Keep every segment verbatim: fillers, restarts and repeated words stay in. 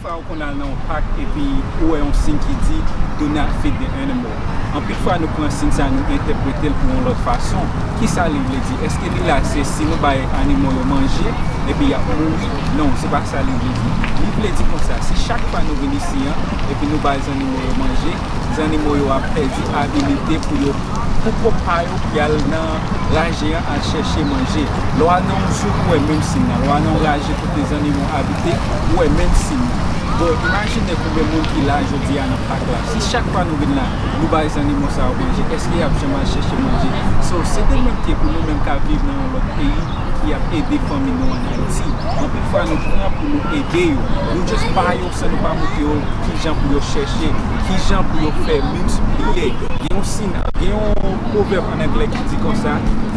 Fwa ou konn al nan yon pak epi ou wè yon siy ki di "Do not feed the animal." Anpil fwa nou pran siy sa nou entèprete l pou yon lòt fason. Kisa li vle di? Èske li la se si nou bay animo yo manje epi y ap mouri? Non, se pa sa li vle di. Li vle di konsa, si chak fwa nou vin isi an epi nou bay zannimo yo manje, zannimo yo ap pèdi abilite pou yo, pou pwòp pa yo, pou y al nan raje an al chèche manje. Lè w al nan yon zouk, ou wè menm siy nan. Lè w al nan yon raje kote zannimo abite, ou wè menm siy nan. Bon, imajine konbyen moun ki la jodi a nan pak la. Si chak fwa nou vin la, nou bay zannimo sa yo manje, èske y ap janm al chèche manje? So, se de menm ke pou nou menm k ap viv nan yon lòt peyi, ki ap ede fanmi nou ann Ayiti. Anpil fwa, nou pran pou nou ede yo. Nou just ba yo san nou pa montre yo kijan pou yo chèche, kijan pou yo fè miltipliye. Gen yon siy, gen yon pwovèb ann anglè ki di konsa,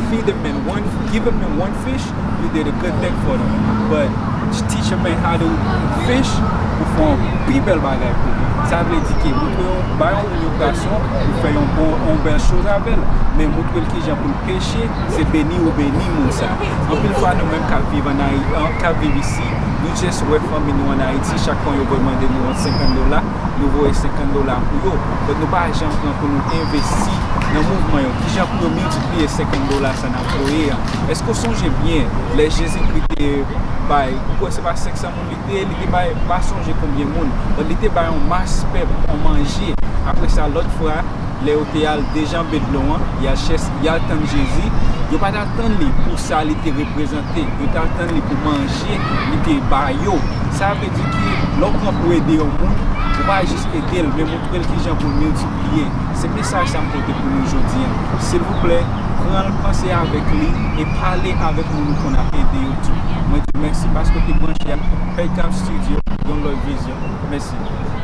"Feed a man one, give a man one fish, you did a good thing for them. But teach a man how to fish, ou fè yon pi bèl bagay pou li." Sa vle di ke montre yon, ba yon moun yon pwason, ou fè yon bon, yon bèl choz avè l. Men montre l kijan pou l peche, se beni ou beni moun sa. Anpil fwa, nou menm k ap viv ann Ayi-, an, k ap viv isi, nou just wè fanmi nou ann Ayiti, chak fwa yo mande nou yon senkant dola, nou voye senkant dola pou yo. But nou pa janm pran pou nou envesti nan mouvman yo. Kijan pou yo miltipliye senkant dola sa n ap voye an? Èske w sonje byen lè Jezikri te bay, ou kwè se pa senk san moun li te, li te bay, m pa sonje konbyen moun, but li te bay yon mas pèp yon manje. Apre sa, lòt fwa, lè yo te al dejanbe dlo an, y al chèche, y al tann Jezi, yo pa t al tann li pou sa li te reprezante, yo t al tann li pou manje li te ba yo. Sa vle di ke lè w pran pou ede yon moun, ou pa jis ede l, men montre l kijan pou l miltipliye. Se mesaj sa m pote pou nou jodi an. Silvouplè, pran l, panse avèk li, e pale avèk moun ou konn ap ede yo tou. Mwen di w mèsi paske w te branche ak Pèycam Studio, yon lòt vizyon. Mèsi.